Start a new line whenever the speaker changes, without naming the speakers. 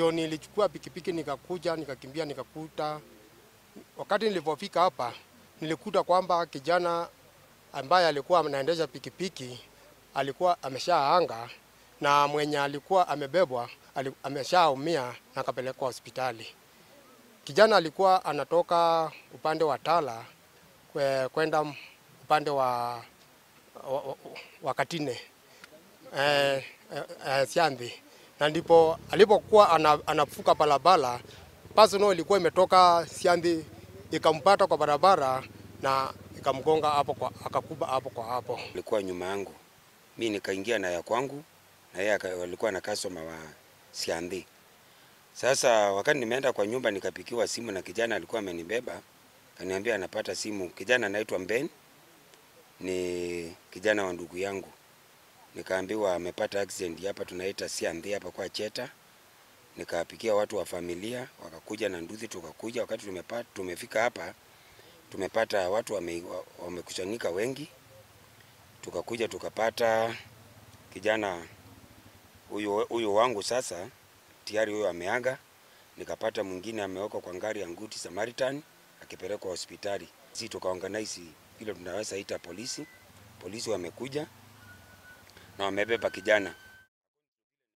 Ndio nilichukua pikipiki nikakuja, nikakimbia, nikakuta. Wakati nilipofika hapa nilikuta kwamba kijana ambaye alikuwa anaendesha pikipiki alikuwa ameshaanga na mwenye alikuwa amebebwa ameshaumia na akapelekwa hospitali. Kijana alikuwa anatoka upande wa Tala kwenda upande wa Katine, Sianthi, na ndipo alipokuwa anavuka barabara, personal ilikuwa imetoka Sianthi ikampata kwa barabara na ikamgonga hapo kwa, akakuba hapo kwa hapo.
Alikuwa nyuma yangu, mimi nikaingia na ya kwangu na yeye alikuwa na customer wa Sianthi. Sasa wakati nimeenda kwa nyumba nikapikiwa simu na kijana alikuwa amenibeba, kaniambia anapata simu. Kijana anaitwa Ben, ni kijana wa ndugu yangu. Nikaambiwa amepata accident hapa tunaita Sianthi hapa kwa Cheta. Nikapikia watu wa familia wakakuja na nduthi, tukakuja. Wakati tumefika hapa tumepata watu wamekusanyika wengi. Tukakuja tukapata kijana huyu wangu sasa tayari huyo ameaga. Nikapata mwingine amewekwa kwa gari ya Good Samaritan akipelekwa hospitali. Sisi tukaorganize ile tunaweza ita polisi. Polisi wamekuja na wamebeba kijana.